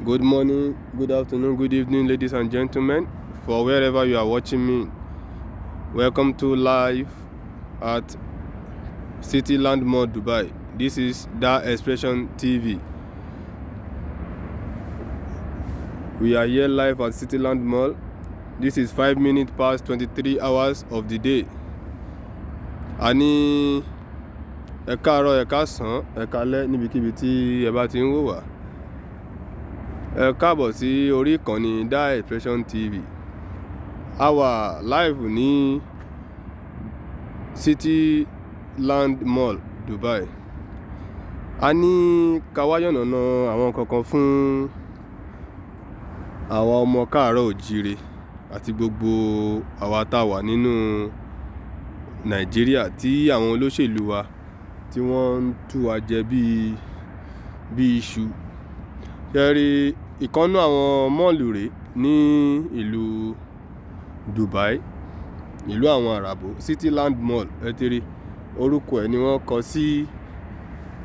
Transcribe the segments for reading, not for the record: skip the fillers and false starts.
Good morning, good afternoon, good evening, ladies and gentlemen, for wherever you are watching me. Welcome to live at Cityland Mall, Dubai. This is Da Expression TV. We are here live at Cityland Mall. This is 23:05 of the day. A ní ẹ káàárọ̀, ẹ káàsán, ẹ káalẹ́ níbikíbi tí ẹ bá ti ń wò wá. Ẹ káàbọ̀ sí orí ìkànnì Da Expression TV. A wà live ní Cityland Mall, Dubai. A ní ká wá yànnàná àwọn nǹkan kan fún àwa ọmọ káàárọ̀ òjíire àti gbogbo àwa tá a wà nínú Nàìjíríà tí àwọn olóṣèlú wa tí wọ́n ń tú wa jẹ bí iṣu. Ṣé ẹ rí ìkan nínú àwọn mall rèé ní ìlú Dubai, ìlú àwọn Àràbò, Cityland Mall. Ẹ ti rí orúkọ ẹ̀ ni wọ́n kọ sí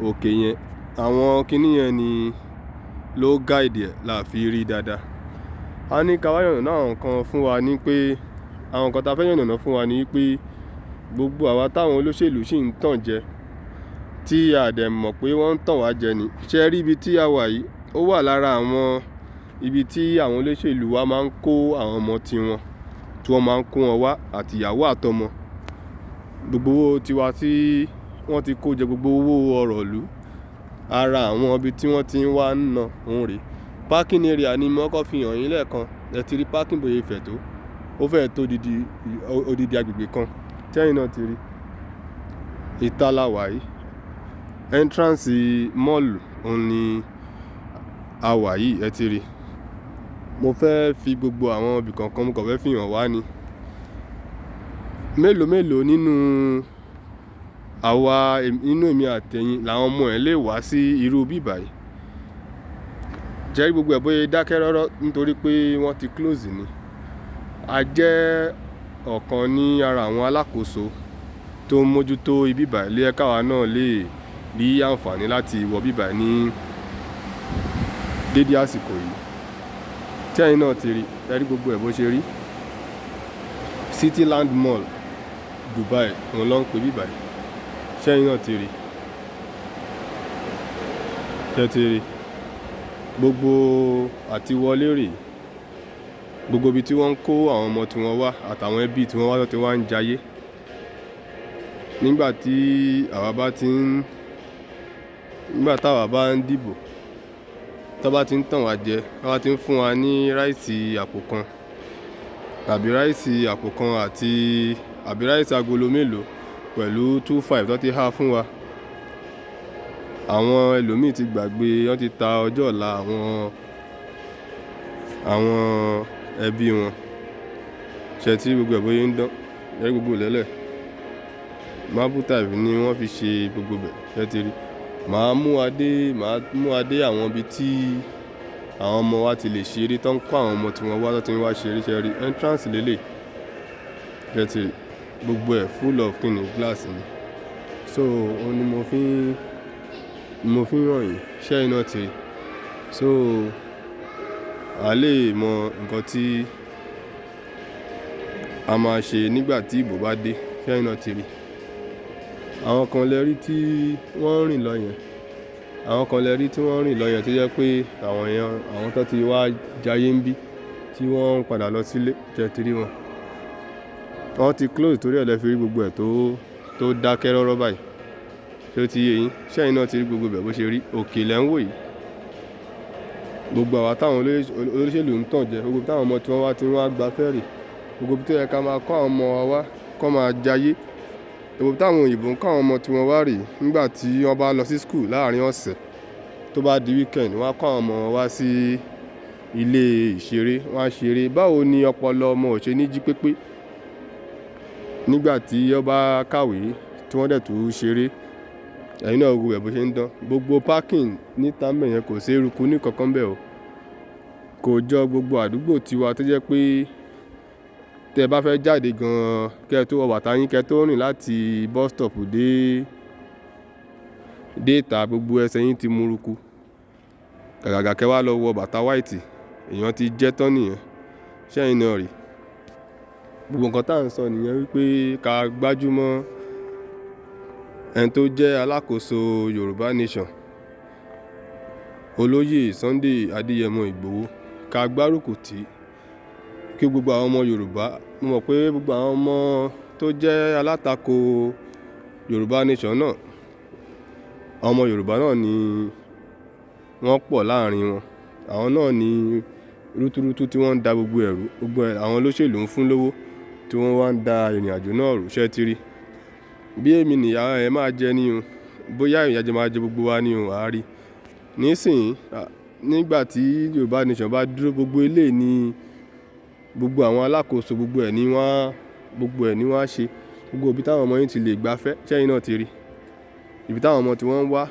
òkè yẹn. Àwọn kinní yẹn ni ló guide ẹ̀ la fi rí dáadáa. A ní ká wá yànnàná àwọn nǹkan fún wa ní pé àwọn nǹkan tá a fẹ́ yànnàná fún wa ní pé gbogbo àwa táwọn olóṣèlú sì ń tàn jẹ tí a dẹ̀ mọ̀ pé wọ́n ń tàn wá jẹ ni. Ṣé ẹ rí ibi tí a wà yìí? Ó wà lára àwọn ibi tí àwọn olóṣèlú wa máa ń kó àwọn ọmọ tiwọn, tí wọ́n máa ń kó wọn wá àti ìyàwó àtọmọ. Gbogbo owó tiwa tí wọ́n ti kó jẹ, gbogbo owó ọrọ̀ ìlú, ara àwọn ibi tí wọ́n ti ń wá ń ná òun rèé. Parking area ni mo kọ́kọ́ fi hàn yín lẹ́ẹ̀kan. Ẹ ti rí parking bóyá fẹ̀ tó. Ó fẹ́ tó odidi agbègbè kan tí ẹ̀yin náà ti rí. Ìta la wà yìí. Entrance mall òun ni a wà yìí, ẹ ti rí. Mo fẹ́ fi gbogbo àwọn ibì kọ̀ọ̀kan mo kàn fẹ́ fi hàn wá ni. Mélòó mélòó nínú àwa, nínú èmi àtẹ̀yin làwọn ọmọ ẹ̀ lè wá sí irú ibí báyìí. Ṣé rí gbogbo ẹ̀ bóyá dákẹ́ rọ́rọ́ nítorí pé wọ́n ti close ni. A jẹ́ ọ̀kan ní ara àwọn alákòóso tó ń mójútó ibí báyìí ló yẹ káwa náà lè rí àǹfààní láti wọ ibí báyìí ní dédé àsìkò yìí. Tí ẹ̀yin náà ti rí, ẹ rí gbogbo ẹ̀ bó ṣe rí. Cityland Mall, Dubai, òun ló ń pè ibí báyìí. Ṣé ẹ̀yin náà ti rí? Ṣé ẹ ti rí? Gbogbo àti wọlé rèé. Gbogbo ibi tí wọ́n ń kó àwọn ọmọ tí wọ́n wá àtàwọn ẹbí tí wọ́n wá tó ti wá ń jayé. Nígbà tí àwa bá ti ń, nígbà tí àwa bá ń dìbò, tí wọ́n bá ti ń tàn wá jẹ, tí wọ́n bá ti ń fún wa ní rice àpò kan tàbí rice àpò kan àti àbí rice agolo mélòó pẹ̀lú 2,500 tó ti há fún wa. Àwọn ẹlòmíì ti gbàgbé, wọ́n ti ta ọjọ́ ọ̀la àwọn ẹbí wọn. Ṣé ẹ ti rí gbogbo ẹ̀ bóyá ń dán? Ẹ rí gbogbo ilẹ̀ẹ́lẹ̀. Marble type ni wọ́n fi ṣe gbogbo bẹ̀. Ṣé ẹ ti rí? Màá mú wa dé àwọn ibi tí àwọn ọmọ wa ti lè ṣeré, tó ń kó àwọn ọmọ tí wọ́n wá tó ti ń wá ṣeré. Ṣé ẹ rí? Entrance lélẹ̀. Ṣé ẹ ti rí? Gbogbo ẹ̀ full of kíni glass ni. So òun ni mo fi ń hàn yín. Ṣé ẹ̀yin náà ti rí? So a lè mọ nǹkan tí a máa ṣe nígbà tí ìbò bá dé. Ṣé ẹ̀yin náà ti rí? Àwọn kan lẹ rí tí wọ́n ń rìn lọ yẹn. Àwọn kan lẹ rí tí wọ́n ń rìn lọ yẹn tó jẹ́ pé àwọn èèyàn, àwọn tó ti wá jayé ń bí tí wọ́n ń padà lọ sílé. Ṣé ẹ ti rí wọn? Wọ́n ti close torí ẹ lẹ fi rí gbogbo ẹ̀ tó dákẹ́ rọ́rọ́ báyìí. Ṣé ó ti yé yín? Ṣé ẹ̀yin náà ti rí gbogbo ibẹ̀ bó ṣe rí? Òkè lẹ́ ń wò yìí. Gbogbo àwa táwọn olóṣèlú ń tàn jẹ, gbogbo táwọn ọmọ tí wọ́n wá tí wọ́n wá gbafẹ́ rè, gbogbo ibi tó yẹ ká máa kó àwọn ọmọ wa wá kó máa jayé. Gbogbo táwọn òyìnbó ń kó àwọn ọmọ tí wọ́n wá rè nígbà tí wọ́n bá lọ sí school láàárín ọ̀sẹ̀, tó bá di weekend, wọ́n á kó àwọn ọmọ wọn wá sí ilé ìṣeré, wọ́n á ṣeré. Báwo ni ọpọlọ ọmọ ò ṣe ní jí pépé nígbà tí ó bá kàwé tí wọ́n dẹ̀ tún ṣeré? Ẹ̀yin náà wo gbogbo ẹ̀ bó ṣe ń dán. Gbogbo parking níta ńbẹ̀ yẹn kò sí eruku ní kankan bẹ́ẹ̀ o. Kò jọ gbogbo àdúgbò tiwa tó jẹ́ pé tí ẹ bá fẹ́ jáde gan, kí ẹ tó wọ bàtà yín, kí ẹ tó rìn láti bus stop dé ìta, gbogbo ẹsẹ̀ yín ti múruku. Gàgàgà kẹ́ wá lọ wọ bàtà white, èèyàn ti jẹ́ tán nìyẹn. Ṣẹ́yìn náà rí? Gbogbo nǹkan tá à ń sọ nìyẹn wípé ká gbájúmọ́ ẹni tó jẹ́ alákòóso Yorùbá Nation, Olóyè Sunday Adéyẹmọ Ìgbòho, ká gbárùkù tì kí gbogbo àwọn ọmọ Yorùbá. Mo mọ̀ pé gbogbo àwọn ọmọ tó jẹ́ alátakò Yorùbá Nation náà, ọmọ Yorùbá náà ni wọ́n pọ̀ láàrin wọn. Àwọn náà ni rútúrútú tí wọ́n ń da gbogbo ẹ̀rú, gbogbo àwọn olóṣèlú ń fún lówó tí wọ́n wá ń da ìrìnàjò náà rú. Ṣé ẹ ti rí? Bí èmi nìyà ẹ máa jẹ ní o, bóyá ìyà jẹ máa jẹ gbogbo wa ní o, a rí. Nísìnyí, nígbà tí Yorùbá Nation bá dúró, gbogbo eléyìí ní gbogbo àwọn alákòóso, gbogbo ẹ̀ ní wọ́n á, gbogbo ẹ̀ ní wọ́n á ṣe. Gbogbo ibi táwọn ọmọ yín ti lè gbafẹ́, ṣẹ́yìn náà ti rí. Ibi táwọn ọmọ tí wọ́n ń wá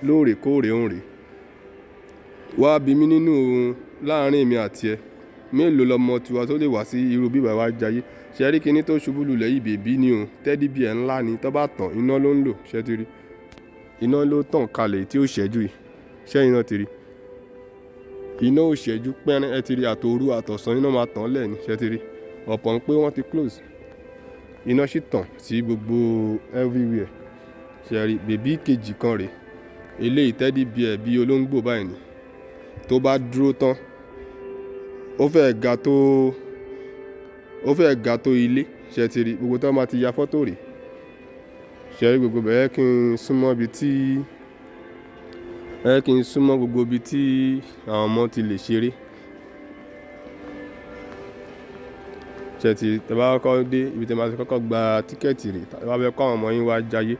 lóòrèkóòrè ń rè. Wá bí mi nínú láàrin èmi àti ẹ. Mélòó lọmọ tiwa tó lè wá sí irú bíbà wá jayé? Ṣé ẹ rí kíní tó ṣubú lulẹ̀ yìí, baby ni o. Teddy bear ńlá ni, tó bá tàn, iná ló ń lò. Ṣé ẹ ti rí? Iná ló tàn kalẹ̀ tí ó ṣẹ́jú yìí. Ṣẹ́yìn náà ti rí? Iná ò ṣẹ́jú pẹ́rẹ́, ẹ ti rí àtòru àtọ̀sán iná máa tàn lẹ̀ ni. Ṣé ẹ ti rí? Ọ̀pọ̀ ń pé wọ́n ti close. Iná sì tàn sí gbogbo everywhere. Ṣé ẹ rí? Baby kejì kan rè. Eléyìí teddy bear bí olóńgbò báyìí ni. Tó bá dúró tán, ó fẹ́ ga tó, ó fẹ́ ga tó ilé. Ṣé ẹ ti rí? Gbogbo tó máa ti ya fọ́tò rè. Ṣé ẹ rí gbogbo bẹ́ẹ̀ kí n súnmọ́ ibi tí, ẹ kí n súnmọ́ gbogbo ibi tí àwọn ọmọ ti lè ṣeré. Ṣé ẹ ti rí? Tẹ bá kọ́kọ́ dé ibi tí ẹ máa ti kọ́kọ́ gba tíkẹ̀ẹ̀tì rè, tẹ bá fẹ́ kó àwọn ọmọ yín wá jayé,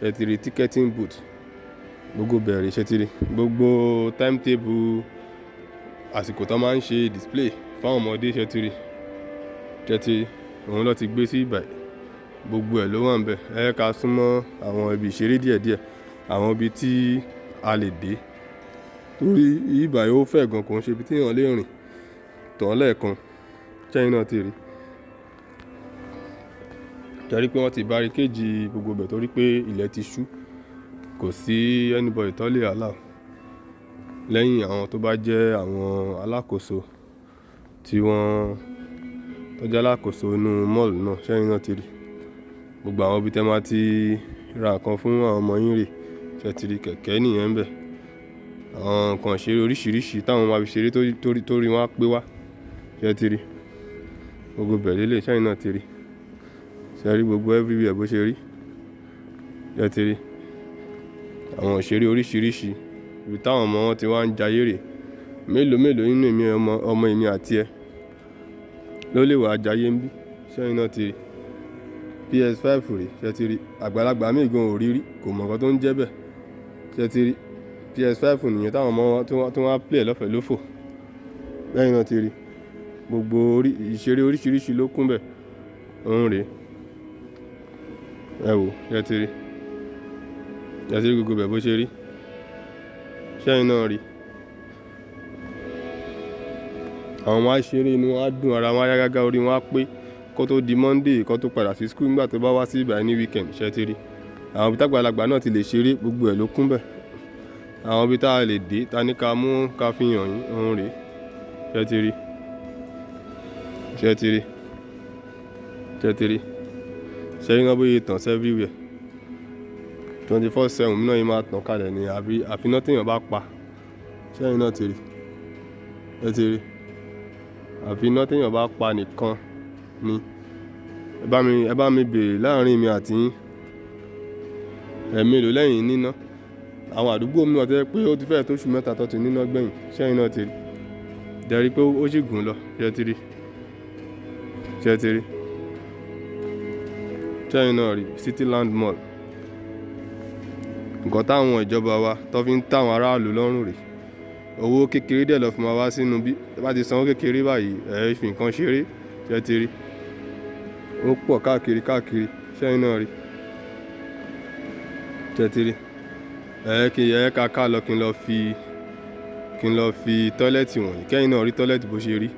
ẹ ti rí ticketing booth. Gbogbo bẹ̀rẹ̀ ṣé ẹ ti rí? Gbogbo timetable àsìkò tó máa ń ṣe display fún àwọn ọmọdé, ṣé ẹ ti rí? Ṣé ẹ ti rí? Òun ló ti gbé sí ibẹ̀. Gbogbo ẹ̀ ló wà níbẹ̀. Ẹ ká súnmọ́ àwọn ibi ìṣeré díẹ̀díẹ̀, àwọn ibi tí a lè dé. Torí ibà yìí ó fẹ̀ gan, kò ń ṣe ibi tí èèyàn lè rìn tán lẹ́ẹ̀kan. Ṣẹ́yìn náà ti rí? Ṣé ẹ rí pé wọ́n ti barricade gbogbo ibẹ̀ torí pé ilẹ̀ ti ṣú. Kò sí anybody tó lè allow lẹ́yìn àwọn tó bá jẹ́ àwọn alákòóso tí wọ́n, tó jẹ́ alákòóso inú mall náà. Ṣẹ́yìn náà ti rí? Gbogbo àwọn ibi tí ẹ máa ti ra nǹkan fún àwọn ọmọ yín rè. Ṣé ẹ ti rí? Kẹ̀kẹ́ nìyẹn ń bẹ. Àwọn nǹkan ìṣeré oríṣiríṣi táwọn máa fi ṣeré torí wọ́n á pé wá. Ṣé ẹ ti rí? Gbogbo bẹ̀ lélẹ̀, ṣẹ́yìn náà ti rí. Ṣé ẹ rí gbogbo everywhere bó ṣe rí? Ṣé ẹ ti rí? Àwọn ìṣeré oríṣiríṣi ibi táwọn ọmọ wọn ti wá ń jayé rè. Mélòó mélòó nínú èmi ọmọ, ọmọ èmi àti ẹ ló lè wá jayé níbí. Ṣẹ́yìn náà ti rí? PS5 rè, ṣé ẹ ti rí? Àgbàlagbà mìí gan ò rí rí, kò mọ̀ nǹkan tó ń jẹ́ bẹ́ẹ̀. Ṣé ẹ ti rí? PS5 nìyẹn táwọn ọmọ wọn tí wọ́n á play lọ́fẹ̀ẹ́ lófò. Lẹ́yìn náà ti rí. Gbogbo orí, ìṣeré oríṣiríṣi ló kún bẹ́ẹ̀. Òun rè. Ẹ wò, ṣé ẹ ti rí? Ṣé ẹ ti rí gbogbo bẹ̀ bó ṣe rí? Ṣẹ́yìn náà rí? Àwọn ọmọ á ṣeré inú wọn á dùn, ara wọn á yá gágá, orí wọn á pé kó tó di Monday, kó tó padà sí school nígbà tó bá wá sí ibà ní weekend. Ṣé ẹ ti rí? Àwọn ibi tí àgbàlagbà náà ti lè ṣeré, gbogbo ẹ̀ ló kún bẹ́ẹ̀. Àwọn ibi tí a lè dé, ta ní ká mú ká fi hàn yín, òun rè. Ṣé ẹ ti rí? Ṣé ẹ ti rí? Ṣé ẹ ti rí? Ṣé rí iná bóyá tàn sí everywhere? 24/7 iná yìí máa tàn kalẹ̀ ni àbí àfi iná tí èèyàn bá pa. Ṣẹ́yìn náà ti rí? Ẹ ti rí? Àfi iná tí èèyàn bá pa nìkan ni. Ẹ bá mi bèrè láàrin èmi àti yín. Ẹ̀mélòó lẹ́yìn níná. Àwọn àdúgbò mìíràn tó jẹ́ pé ó ti fẹ́ tó oṣù mẹ́ta tó ti níná gbẹ̀yìn. Ṣẹ́yìn náà ti rí? Dẹ̀ rí pé ó sì gùn lọ. Ṣé ẹ ti rí? Ṣé ẹ ti rí? Ṣẹ́yìn náà rí? Cityland Mall. Nǹkan táwọn ìjọba wa tó fi ń tà àwọn aráàlú lọ́rùn rè. Owó kékeré dẹ̀ lọ fi máa wá sínú bí. Tí ẹ bá ti san owó kékeré báyìí, ẹ fi nǹkan ṣeré. Ṣé ẹ ti rí? Ó pọ̀ káàkiri káàkiri. Ṣẹ́yìn náà rí? Ṣé ẹ ti rí? Ẹ kí ẹ ká ká lọ kí n lọ fi, kí n lọ fi toilet wọ̀nyí. Kẹ́yìn náà rí toilet bó ṣe rí.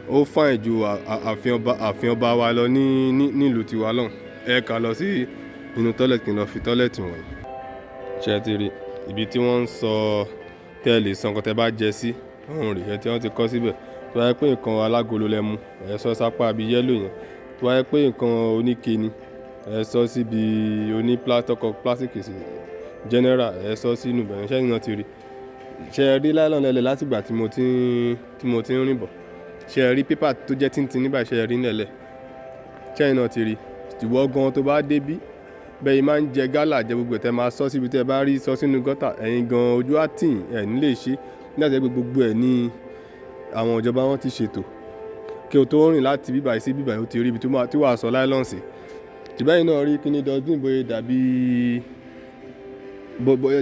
Ó fine ju ààfin ọba wa lọ ní, ní ìlú tiwa lọ́hùn. Ẹ ká lọ sí inú toilet kí n lọ fi toilet wọ̀nyí. Ṣé ẹ ti rí? Ibi tí wọ́n ń sọ Tẹ́ ẹ lè san nǹkan tẹ́ bá jẹ sí. Òun rèé tí wọ́n ti kọ́ síbẹ̀. Tó bá jẹ́ pé nǹkan alágolo lẹ mu, ẹ sọ sápá ibi yellow yẹn. Tó bá jẹ́ pé nǹkan oníke ni, ẹ sọ síbi oní plastic sí general, ẹ sọ sínú ibẹ̀ yẹn. Ṣé ẹ̀yin náà ti rí? Ṣé ẹ rí nylon lẹ́lẹ̀ láti ìgbà tí mo ti ń rìn bọ̀? Ṣé ẹ rí paper tó jẹ́ tíntìnní báyìí, ṣé ẹ rí nílẹ̀lẹ̀? Ṣé ẹ̀yin náà ti rí? Ìwọ gan tó bá dé bí, bẹ́ẹ̀ yìí máa ń jẹ gálà jẹ gbogbo ẹ̀ tẹ máa sọ síbi tí ẹ bá rí sọ sínú gutter, ẹ̀yin gan ojú á tì yín, ẹ ní lè ṣe. Nígbà tí ẹ pé gbogbo ẹ̀ ní àwọn ìjọba wọn ti ṣètò. Kí o tó rìn láti bíbàyí sí bíbàyí, o ti rí ibi tí wàá sọ nylon sí. Ṣùgbọ́n ẹ̀yin náà rí kíní dustbin bóyá dàbí,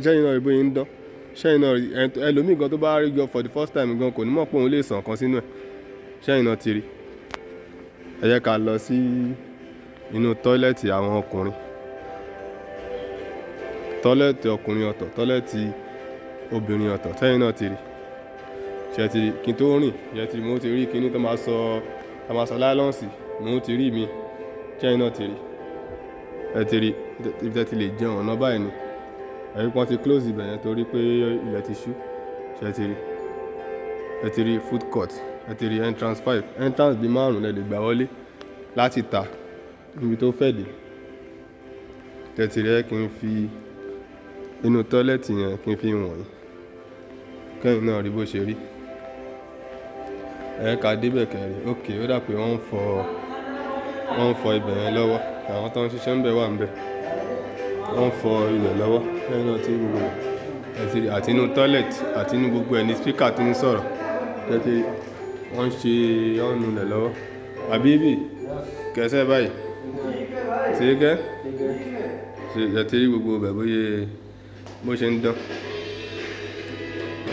ṣé ẹ̀yin náà rí bóyá ń dán? Ṣé ẹ̀yin náà rí? Ẹlòmíì gan tó bá rí gan for the first time gan kò ní mọ̀ pé òun lè sàn kan sínú ẹ̀. Ṣé ẹ̀yin náà ti rí? Ẹ jẹ́ ká lọ sí inú toilet àwọn ọkùnrin. Toilet ọkùnrin ọ̀tọ̀, toilet obìnrin ọ̀tọ̀. Ṣé ẹ̀yin náà ti rí? Ṣé ẹ ti rí? Kí n tó rìn, ṣé ẹ ti rí? Mo ti rí kíní tó máa sọ nylon sí, mo ti rí mi. Ṣé ẹ̀yin náà ti rí? Ẹ ti rí? Ibi tí ẹ ti lè jẹun ọ̀nà báyìí ni. Ẹ rí pé wọ́n ti close ibẹ̀ yẹn torí pé ilẹ̀ ti ṣú. Ṣé ẹ ti rí? Ẹ ti rí food court. Ẹ ti rí entrance five. Entrance bí márùn-ún lẹ lè gbà wọlé láti tà níbi tó fẹ̀ dé. Ṣé ẹ ti rí? Ẹ kí n fi inú toilet yẹn kí n fi wọ̀nyí. Kí ẹ̀yin náà rí bó ṣe rí. Ẹ ká dé bẹ̀ kẹ́ rí. Okay, ó dà pé wọ́n ń fọ ibẹ̀ yẹn lọ́wọ́. Àwọn tó ń ṣiṣẹ́ ń bẹ̀ wà níbẹ̀. Wọ́n ń fọ ilẹ̀ lọ́wọ́. Ẹ̀yin náà ti rí gbogbo rẹ̀. Ẹ ti rí àti inú toilet àti inú gbogbo ẹ̀ ní speaker tí ń sọ̀rọ̀. Ẹ ti rí? Wọ́n ń ṣe, wọ́n ń nu ilẹ̀ lọ́wọ́. Habibi, kẹsẹ̀ báyìí. ठीक है? Ṣé ẹ ti rí gbogbo ibẹ̀ bóyá bó ṣe ń dán?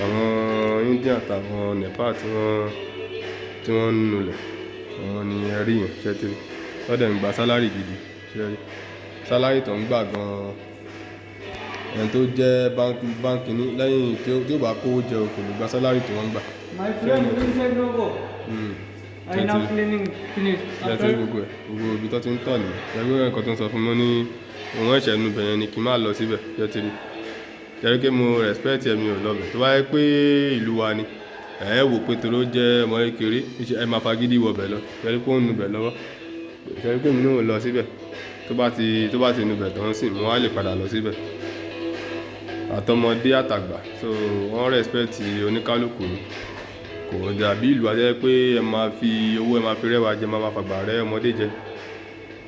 Àwọn India àtàwọn Nepal tí wọ́n ń nu ilẹ̀, àwọn ni ẹ rí yẹn. Ṣé ẹ ti rí? Wọ́n dẹ̀ ń gba salary gidi. Ṣé ẹ rí? Salary tó ń gbà gan, ẹni tó jẹ́ báńkì ní lẹ́yìn tí ó bá kówó jẹ o kò lè gba salary tí wọ́n ń gbà. My friend inside no go. I now cleaning finish. Ṣé ẹ ti rí gbogbo ẹ̀? Gbogbo ibi tó ti ń tọ̀ nìyẹn. Ẹgbẹ́ nǹkan tó ń sọ fún mi ní òun ẹ̀ṣẹ̀ nu ibẹ̀ yẹn ni kí n má lọ síbẹ̀. Ṣé ẹ ti rí? Ṣé ẹ rí pé mo respect ẹ, mi ò lọ bẹ̀. Tó bá jẹ́ pé ìlú wa ni, ẹ wò pé torí ó jẹ́ ọmọ kékeré, ẹ máa fagídí wọ bẹ̀ lọ. Ṣé ẹ rí pé ó ń nu bẹ̀ lọ́wọ́? Ṣé ẹ rí pé èmi náà ò lọ síbẹ̀? Tó bá ti nu bẹ̀ tán sì, mo wá lè padà lọ síbẹ̀. Àtọmọdé àtàgbà, so wọ́n respect oníkálukú ni. Kò dàbí ìlú wa tó jẹ́ pé ẹ máa fi owó ẹ máa fi rẹ́wa jẹ, máa fàgbà rẹ́ ọmọdé jẹ.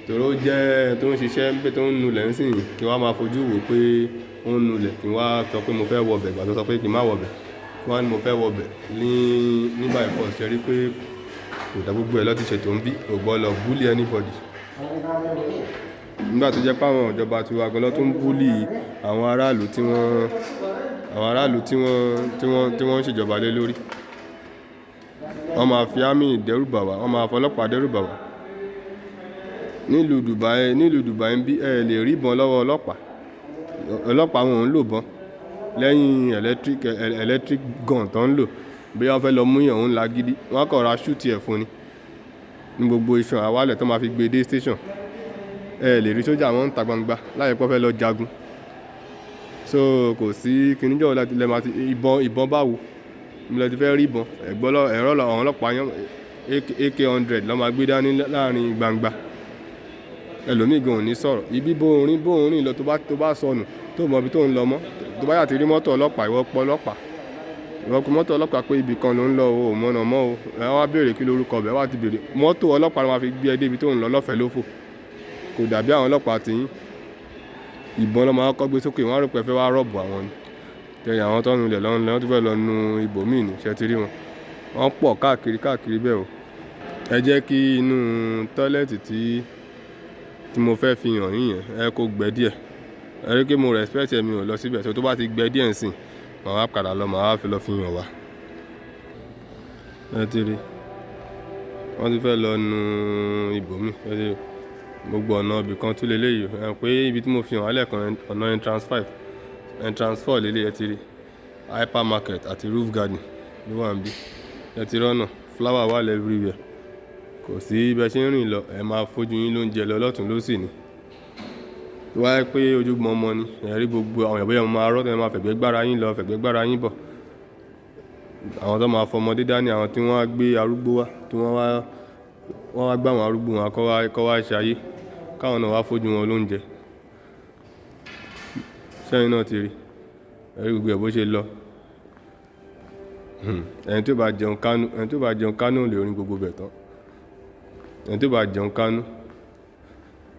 Torí ó jẹ́ ẹni tó ń ṣiṣẹ́ ń bẹ tó ń nu ilẹ̀ nísìnyí kí wọ́n máa fojú wò pé ó ń nu ilẹ̀ kí wọ́n á sọ pé mo fẹ́ wọ bẹ̀, ìgbà tó sọ pé kí n má wọ bẹ̀. Kí wọ́n á ní mo fẹ́ wọ bẹ̀ ní by force. Ṣé ẹ rí pé kò dá gbogbo ẹ̀ lọ́ ti ṣètò ń bí, ò gbọdọ̀ bully anybody. Nígbà tó jẹ́ pé àwọn ìjọba tiwa gan ló tún bully àwọn aráàlú tí wọ́n ń ṣèjọba lé lórí. Wọ́n máa fi army dẹ́rùbà wá, wọ́n máa fi ọlọ́pàá dẹ́rùbà wá. Nílùú Dubai ń bí ẹ lè rí ìbọn lọ́wọ́ ọlọ́pàá. Ọlọ́pàá wọn ò ń lò ìbọn lẹ́yìn electric gun tó ń lò. Bóyá wọ́n fẹ́ lọ mú èèyàn òun lágídí, wọ́n á kàn ra shoot ẹ̀ fún ni. Ní gbogbo iṣan àwálẹ̀ tó máa fi gbé dé station. Ẹ lè rí sójà wọn ń ta gbangba láì pé wọ́n fẹ́ lọ jagun. So kò sí kíní jọ̀wọ́ láti lẹ máa ti ìbọn báwo? Níbo lẹ ti fẹ́ rí ìbọn? Ẹ̀gbọ́n ẹ̀rọ àwọn ọlọ́pàá yẹn AK 100 ló máa gbé dání láàrin gbangba. Ẹlòmíì gan ò ní sọ̀rọ̀. Ibi bó ń rìn lọ tó bá sọnù, tó mọ ibi tó ń lọ mọ́, tó bá yà ti rí mọ́tò ọlọ́pàá, ìwọ pọ̀ ọlọ́pàá. Ìwọ pe mọ́tò ọlọ́pàá pé ibì kan ló ń lọ o, ò mọ̀nà mọ́ o. Ẹ wá béèrè kí lórúkọ bẹ̀, wá ti béèrè. Mọ́tò ọlọ́pàá ló máa fi gbé ẹ dé ibi tó ń lọ lọ́fẹ̀ẹ́ lófò. Kò dàbí àwọn ọlọ́pàá tí yín. Ìbọn ló máa kọ́kọ́ gbé sókè, wọ́n á rò pé ẹ fẹ́ wá rob àwọn ni. Tẹ̀yìn àwọn tó ń nu ilẹ̀ lọ́nà, wọ́n tún fẹ́ lọ nu ibòmíì ní, ṣé ẹ ti rí wọn? Wọ́n pọ̀ káàkiri káàkiri bẹ́ẹ̀ o. Ẹ jẹ́ kí inú toilet tí mo fẹ́ fi hàn yín yẹn, ẹ kó gbẹ díẹ̀. Ẹ rí pé mo respect ẹ, mi ò lọ síbẹ̀. So tó bá ti gbẹ díẹ̀ ńsìn, màá wá padà lọ, màá wá fi lọ fi hàn wá. Ẹ ti rí. Wọ́n ti fẹ́ lọ nu ibòmíì. Ẹ ti rí. Gbogbo ọ̀nà ibì kan tún léleyìí. Ẹ mọ̀ pé ibi tí mo fi hàn wá lẹ́ẹ̀kan, ọ̀nà entrance five, entrance four léleyìí, ẹ ti rí. Hypermarket àti roof garden ló wà níbí. Ẹ ti rí ọ̀nà, flower wà everywhere. Kò sí bí ẹ ṣe ń rìn lọ, ẹ máa fojú yín lóúnjẹ lọ lọ́tùn lósì ni. Tó bá jẹ́ pé ojúmọmọ ni, ẹ rí gbogbo àwọn èèyàn bóyá ẹ máa rọ́, ẹ máa fẹ̀gbẹ́ gbára yín lọ, fẹ̀gbẹ́ gbára yín bọ̀. Àwọn tó máa fọmọdé dání, àwọn tí wọ́n á gbé arúgbó wá, tí wọ́n wá gbé àwọn arúgbó wọn kó wá ṣayé, káwọn náà wá fojú wọn lóúnjẹ. Sẹ́yìn náà ti rí, ẹ rí gbogbo ẹ̀ bó ṣe lọ. Ẹni tí ó bá jẹun kánú, ẹni tí ó bá jẹun kánú ò lè rin gbogbo bẹ̀ tán. Ẹni tí ó bá jẹun kánú.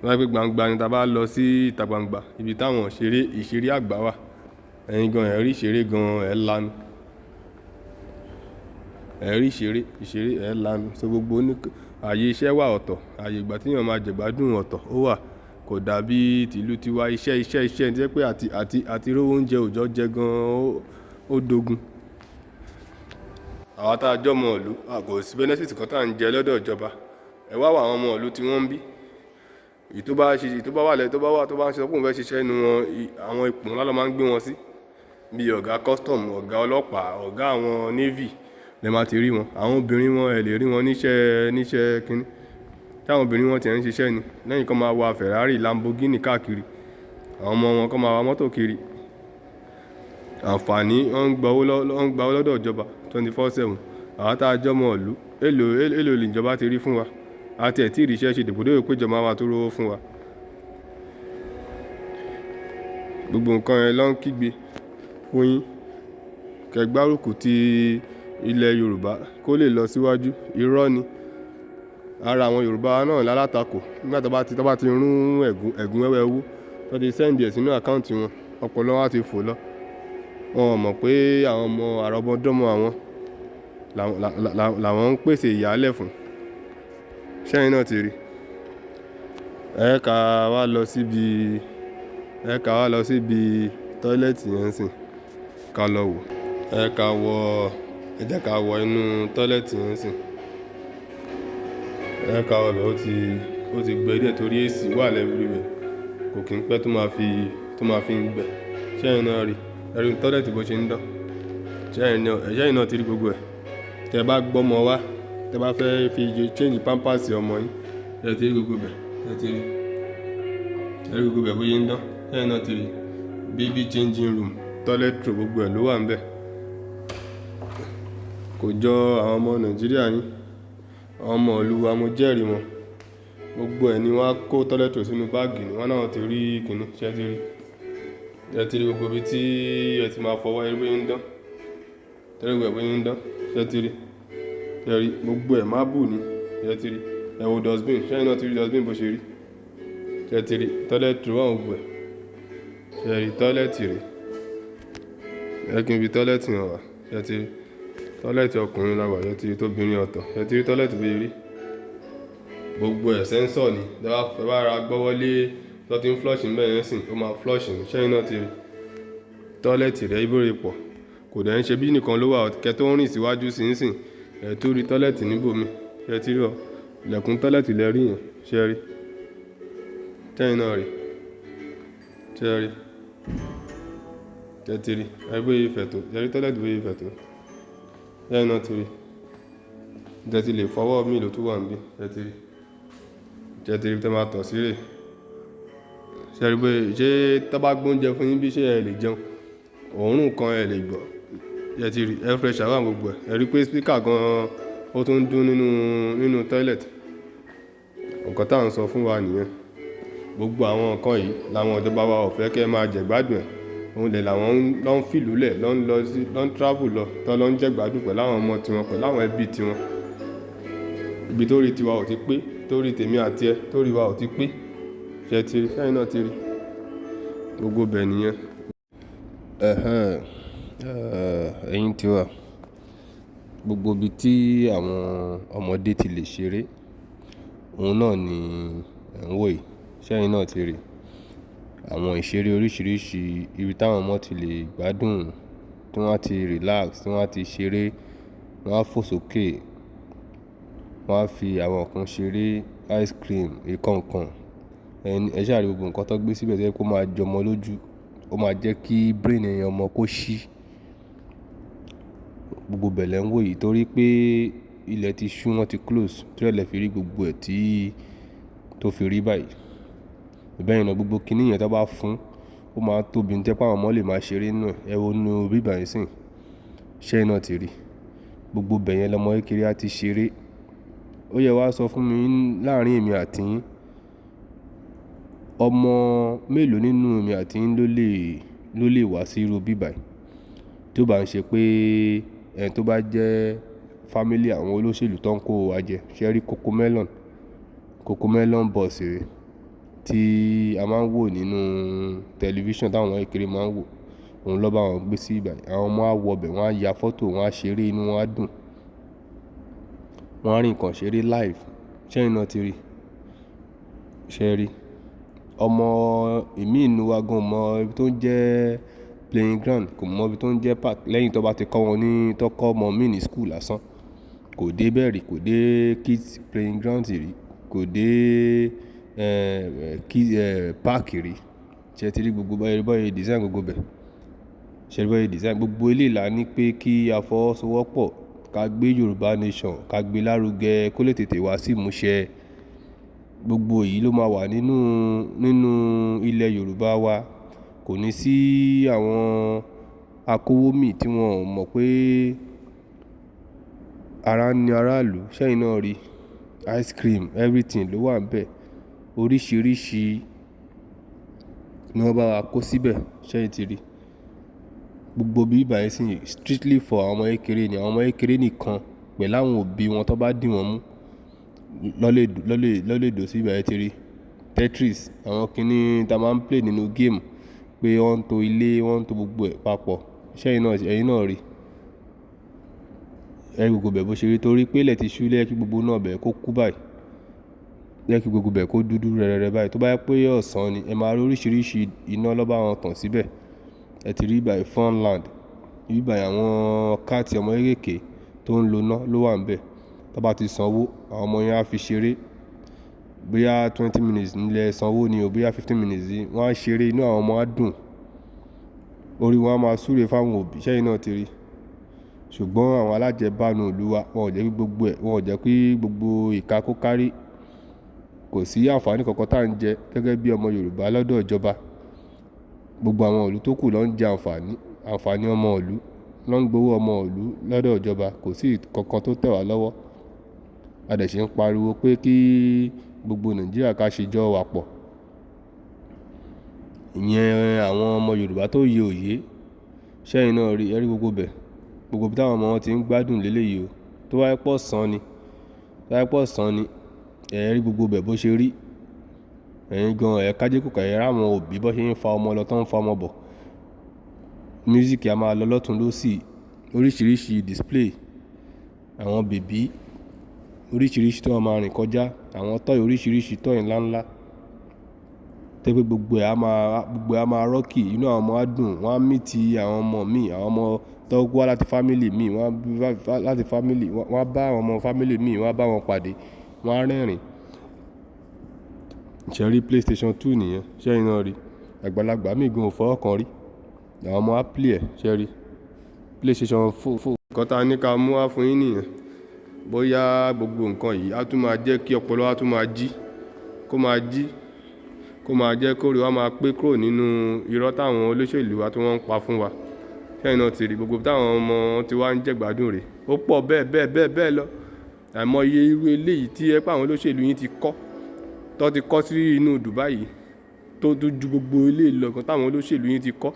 Tó bá jẹ́ pé gbangba ni, tí a bá lọ sí ìta gbangba, ibi táwọn ìṣeré àgbà wà. Ẹ̀yin gan ẹ rí ìṣeré gan ẹ lanu. Ẹ rí ìṣeré ẹ lanu. So gbogbo ní ààyè iṣẹ́ wà ọ̀tọ̀, ààyè ìgbà tí èèyàn máa jẹ ìgbádùn ọ̀tọ̀ ó wà. Kò dàbí tìlú tiwa, iṣẹ́, iṣẹ́, iṣẹ́ tí jẹ́ pé àti rówó oúnjẹ òòjọ́ jẹ gan ó dogun. Àwa tá jọ ọmọ ìlú, a kò sí benefit kan tí à ń jẹ lọ́dọ̀ ìjọba. Ẹ wá wo àwọn ọmọ ìlú tí wọ́n ń bí. Èyí tó bá ṣe, èyí tó bá wà lẹ́, tó bá wà, tó bá ń sọ pé òun fẹ́ ṣiṣẹ́ nínú wọn, àwọn ipò ńlá ló máa ń gbé wọn sí. Bí ọ̀gá custom, ọ̀gá ọlọ́pàá, ọ̀gá àwọn navy lẹ máa ti rí wọn. Àwọn obìnrin wọn ẹ lè rí wọn níṣẹ́ kíní. Tí àwọn obìnrin wọn tí ẹ̀ ń ṣiṣẹ́ ni. Lẹ́yìn kí wọ́n máa wa Ferrari, Lamborghini káàkiri. Àwọn ọmọ wọn kó máa wa mọ́tò kiri. Àǹfààní, wọ́n ń gba owó wọ́n ń gba owó lọ́dọ̀ ìjọba 24/7. Àwa tá jọ ọmọ ìlú, èló ni ìjọba ti rí fún wa? A ti ẹ̀ tí ì rí iṣẹ́ ṣe dèpòdépò pé ìjọba máa tó rówó fún wa. Gbogbo nǹkan ẹ ló ń kígbe fún yín. Kẹ gbárùkù ti ilẹ̀ Yorùbá kó lè lọ síwájú. Irọ́ ni. Ara àwọn Yorùbá náà lálátakò. Nígbà tí wọ́n bá ti rún ẹ̀gún wẹ́wẹ́ owó, tí wọ́n ti send ẹ̀ sínú account wọn, ọpọlọ wọn á ti fò lọ. Wọn ò mọ̀ pé àwọn ọmọ àrọ́mọdọ́mọ àwọn làwọn ń pèsè ìyálẹ̀ fún. Ṣẹ́yìn náà ti rí. Ẹ ká wá lọ síbi, ẹ ká wá lọ síbi toilet yẹn sìn, ká lọ wò. Ẹ jẹ́ ká wọ inú toilet yẹn sìn. Ẹ ká wọ bẹ̀, ó ti gbẹ díẹ̀ torí AC wà everywhere. Kò kín pẹ́ tó máa fi ń gbẹ. Ṣẹ́yìn náà rí. Ẹ rí toilet bó ṣe ń dán. Ṣẹ́yìn náà ti rí gbogbo ẹ̀. Tẹ bá gbọ́mọ wá, tẹ bá fẹ́ fi change pampers ọmọ yín, ẹ ti rí gbogbo bẹ̀, ẹ ti rí. Ẹ rí gbogbo bẹ̀ bó ṣe ń dán. Ṣẹ́yìn náà ti rí. Baby changing room, toilet roll, gbogbo ẹ̀ ló wà níbẹ̀. Kò jọ àwọn ọmọ Nàìjíríà yín. Àwọn ọmọ ìlú wa, mo jẹ́rìí wọn. Gbogbo ẹ̀ ni wọ́n á kó toilet roll sínú báàgì ni wọ́n náà ti rí kíní. Ṣé ẹ ti rí? Ẹ ti rí gbogbo ibi tí ẹ ti máa fọwọ́, ẹ rí bó ṣe ń dán. Ẹ rí gbogbo ẹ̀ bó ṣe ń dán. Ṣé ẹ ti rí? Ẹ rí gbogbo ẹ̀ marble ni. Ṣé ẹ ti rí? Ẹ wo dustbin. Ṣẹ́yìn náà ti rí dustbin bó ṣe rí. Ṣé ẹ ti rí? Toilet roll wà gbogbo ẹ̀. Ṣé ẹ rí toilet rè? Ẹ kí n fi toilet hàn wá. Ṣé ẹ ti rí? Toilet ọkùnrin la wà, ṣé ẹ ti rí tóbìnrin ọ̀tọ̀. Ṣé ẹ ti rí toilet bó ṣe rí? Gbogbo ẹ̀ sensor ni. Tẹ bá ra gbọ́wọ́lé tó ti ń flush níbẹ̀ yẹn sìn, ó máa flush ní. Ṣẹ́yìn náà ti rí. Toilet rẹ̀ ibore pọ̀. Kò dẹ̀ ń ṣe bí nìkan ló wà. Kẹ́ tó ń rìn síwájú sínsìn, ẹ tó rí toilet níbò mi. Ṣé ẹ ti rí ọ? Ìlẹ̀kùn toilet lẹ rí yẹn. Ṣé ẹ rí? Ṣẹ́yìn náà rí. Ṣé ẹ rí? Ṣé ẹ ti rí? Ẹ rí bóyá ìfẹ́ tó. Ṣé ẹ rí toilet bóyá ìfẹ́ tó? Ṣẹ́yìn náà ti rí. Ṣé ti lè fọwọ́ mi ló tún wà níbí? Ṣé ẹ ti rí? Ṣé ẹ ti rí bí tẹ máa tọ̀ sí rè? Ṣé ẹ rí bóyá, ṣé tí wọ́n bá gbé oúnjẹ fún yín bí ṣé ẹ lè jẹun? Òórùn kan ẹ lè gbọ́. Ṣé ẹ ti rí? Air freshener wà gbogbo ẹ̀. Ẹ rí pé speaker gan ó tún ń dún nínú toilet. Nǹkan tí à ń sọ fún wa nìyẹn. Gbogbo àwọn nǹkan yìí làwọn ìjọba wa ò fẹ́ kí ẹ máa jẹ ìgbádùn ẹ̀. Òun dẹ̀ làwọn ló ń fìlú lẹ̀, ló ń lọ sí, ló ń travel lọ, tó lọ ń jẹ ìgbádùn pẹ̀lú àwọn ọmọ tiwọn, pẹ̀lú àwọn ẹbí tiwọn. Ibi tó rí tiwa ò ti pé, tó rí tèmi àti ẹ, tó rí wa ò ti pé. Ṣé ẹ ti rí? Ṣẹ́yìn náà ti rí. Gbogbo bẹ̀ nìyẹn. Ẹ̀hẹn, ẹ̀yin tí wa. Gbogbo ibi tí àwọn ọmọdé ti lè ṣeré, òun náà ni ẹ̀ ń wò yìí. Ṣẹ́yìn náà ti rí. Àwọn ìṣeré oríṣiríṣi, ibi tí àwọn ọmọ ti lè gbádùn, tí wọ́n á ti relax, tí wọ́n á ti ṣeré, wọ́n á fò sókè, wọ́n á fi àwọn nǹkan ṣeré, ice cream, ìkan-ǹkan. Ẹ ṣà rí gbogbo nǹkan tó gbé síbẹ̀ tó jẹ́ pé ó máa jọmọ lójú, ó máa jẹ́ kí brain ọmọ kó ṣí. Gbogbo bẹ̀ lẹ̀ ń wò yìí torí pé ilẹ̀ ti ṣú, wọ́n ti close. Torí ẹ lẹ fi rí gbogbo ẹ̀ tí tó fi rí báyìí. Bẹ́ẹ̀ ni gbogbo kiní yẹn tó bá fún, ó máa tóbi ní tó jẹ́ pé àwọn ọmọ lè máa ṣeré nínú ẹ̀. Ẹ wo inú ibí báyìí nísìnyí. Ṣẹ́yìn náà ti rí. Gbogbo ibẹ̀ yẹn lọmọ kékeré á ti ṣeré. Ó yẹ wá sọ fún mi láàrin èmi àti yín, ọmọ mélòó nínú èmi àti yín ló lè wá sí irú ibí báyìí? Tí ó bá ń ṣe pé ẹni tó bá jẹ́ family àwọn olóṣèlú tó ń kó wa jẹ. Ṣé ẹ rí Cocomelon? Cocomelon bus rè tí a máa ń wò nínú tẹlifíṣàn táwọn ọmọ kékeré máa ń wò. Òun ló bá wọn gbé sí ibí báyìí. Àwọn ọmọ á wọ bẹ̀, wọ́n á ya fọ́tò, wọ́n á ṣeré, inú wọn á dùn. Wọ́n á rí nǹkan ṣeré live. Ṣé ẹ̀yin náà ti rí? Ṣé ẹ rí? Ọmọ ìmí inú wa gan ò mọ ibi tó ń jẹ́ playing ground, kò mọ ibi tó ń jẹ́ park lẹ́yìn tó bá ti kọ́ wọn ní, tó kọ́ ọmọ mí ní school lásán. Kò dé bẹ́ẹ̀ rí, kò dé kids playing ground rí, kò dé kids park rí. Ṣé ẹ ti rí gbogbo bọ́yẹ design gbogbo bẹ̀? Ṣé ẹ rí bọ́yẹ design gbogbo eléyìí là ní pé kí a fọwọ́sowọ́pọ̀, ká gbé Yorùbá Nation, ká gbé lárugẹ kó lè tètè wá sí ìmúṣẹ. Gbogbo èyí ló máa wà nínú ilẹ̀ Yorùbá wa. Kò ní sí àwọn akówómì tí wọ́n ò mọ̀ pé ara ń ní aráàlú. Ṣé ẹ̀yin náà rí? Ice cream, everything ló wà níbẹ̀. Oríṣìíríṣìí ni wọ́n bá wa kó síbẹ̀. Ṣé ẹ̀yin ti rí? Gbogbo ibí báyìí sì strictly for àwọn ọmọ kékeré ni. Àwọn ọmọ kékeré nìkan pẹ̀lú àwọn òbí wọn tó bá dì wọ́n mú ló lè dó sí ibí báyìí, ẹ ti rí. Tetris, àwọn kíní tí a máa ń play nínú game pé wọ́n ń to ilé, wọ́n ń to gbogbo ẹ̀ papọ̀. Ṣé ẹ̀yin náà rí? Ẹ rí gbogbo bẹ̀ bó ṣe rí torí pé ilẹ̀ ti ṣú ló jẹ́ kí gbogbo iná ibẹ̀ kó kú báyìí. Jẹ́ kí gbogbo bẹ̀ kó dúdú rẹ́rẹ́rẹ́ báyìí. Tó bá jẹ́ pé ọ̀sán ni, ẹ máa rí oríṣìíríṣìí iná ló bá wọn tàn síbẹ̀. Ẹ ti rí ibí báyìí Funland. Ibí báyìí àwọn kart ọmọ kéékèèké tó ń lo iná ló wà níbẹ̀. Tó bá ti sanwó, àwọn ọmọ yẹn á fi ṣeré. Bóyá 20 minutes nílẹ̀ sanwó ni o, bóyá 15 minutes ni, wọ́n á ṣeré, inú àwọn ọmọ á dùn. Orí wọn á máa súre fún àwọn òbí. Ṣé ẹ̀yin náà ti rí? Ṣùgbọ́n àwọn alájẹbánu ìlú wa, wọ́n ò jẹ́ kí gbogbo ẹ̀, wọ́n ò jẹ́ kí gbogbo ìka kó kárí. Kò sí àǹfààní kankan tí à ń jẹ gẹ́gẹ́ bí ọmọ Yorùbá lọ́dọ̀ ìjọba. Gbogbo àwọn ìlú tó kù ló ń jẹ àǹfààní, àǹfààní ọmọ ìlú, ló ń gbowó ọmọ ìlú lọ́dọ̀ ìjọba. Kò sí nǹkan tó tẹ̀ wá lọ́wọ́. A dẹ̀ sì ń pariwo pé kí gbogbo Nàìjíríà ká ṣe jọ wà pọ̀. Ìyẹn àwọn ọmọ Yorùbá tó yé òye. Ṣé ẹ̀yin náà rí? Ẹ rí gbogbo bẹ̀. Gbogbo ibi tí àwọn ọmọ wọn tí ń gbádùn lélẹ̀ yìí o. Tó bá jẹ́ pé ọ̀sán ni, tó bá jẹ́ pé ọ̀sán ni, ẹ rí gbogbo bẹ̀ bó ṣe rí. Ẹ̀yin gan, ẹ kájé kòkà, ẹ rí àwọn òbí bó ṣe ń fa ọmọ lọ, tó ń fa ọmọ bọ̀. Music a máa lọ lọ́tùn lósì, oríṣìíríṣìí display, àwọn baby oríṣìíríṣìí tó máa rìn kọjá, àwọn toy oríṣìíríṣìí, toy ńlá ńlá. Tó jẹ́ pé gbogbo ẹ̀ á máa rocky, inú àwọn ọmọ á dùn, wọ́n á meet àwọn ọmọ mi, àwọn ọmọ tó wá láti family mi, wọ́n á láti family, wọ́n á bá àwọn ọmọ family mi, wọ́n á bá wọn pàdé, wọ́n á rẹ́rìn. Ṣé ẹ rí PlayStation 2 nìyẹn? Ṣé ẹ̀yin náà rí? Àgbàlagbà mí gan ò fọwọ́ kan rí. Àwọn ọmọ á play ẹ̀, ṣé ẹ rí? PlayStation 4. Nǹkan tí a ní ká mú wá fún yín nìyẹn. Bóyá gbogbo nǹkan yìí á tún máa jẹ́ kí ọpọlọ wa tún máa jí, kó máa jí, kó máa jẹ́ kó rí wa máa pé kúrò nínú irọ́ táwọn olóṣèlú wa tí wọ́n ń pa fún wa. Ṣé ẹ̀yin náà ti rí gbogbo ibi táwọn ọmọ tí wá ń jẹ gbádùn rè? Ó pọ̀ bẹ́ẹ̀ bẹ́ẹ̀ bẹ́ẹ̀ bẹ́ẹ̀ lọ. Àìmọye irú eléyìí tí ẹ pé àwọn olóṣèlú yín ti kọ́, tó ti kọ́ sí inú Dubai yìí, tó tún ju gbogbo eléyìí lọ gan táwọn olóṣèlú yín ti kọ́.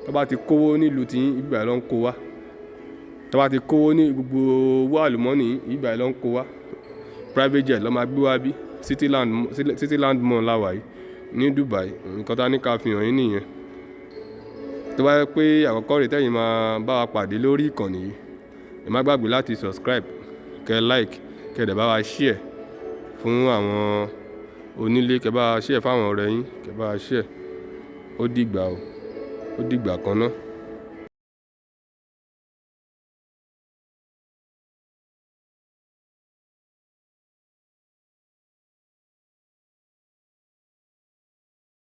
Tó bá ti kówó nílùú tí yín, ibi báyìí ló ń kó wá. Tó bá ti kówó ní gbogbo owó àlùmọ́nì yín, ibi báyìí ló ń kó wá. Private jet ló máa gbé wá bí. Cityland, Cityland Mall la wà yìí ní Dubai. Nǹkan tí a ní ká fi hàn yín nìyẹn. Tó bá jẹ́ pé àkọ́kọ́ rè tẹ́yin máa bá wa pàdé lórí ìkànnì yìí, ẹ má gbàgbé láti subscribe, kẹ́ like, kẹ́ dẹ̀ bá wa share fún àwọn onílé, kẹ́ bá wa share fún àwọn ọ̀rẹ́ yín, kẹ́ bá wa share. Ó dìgbà o, ó dìgbà kan náà.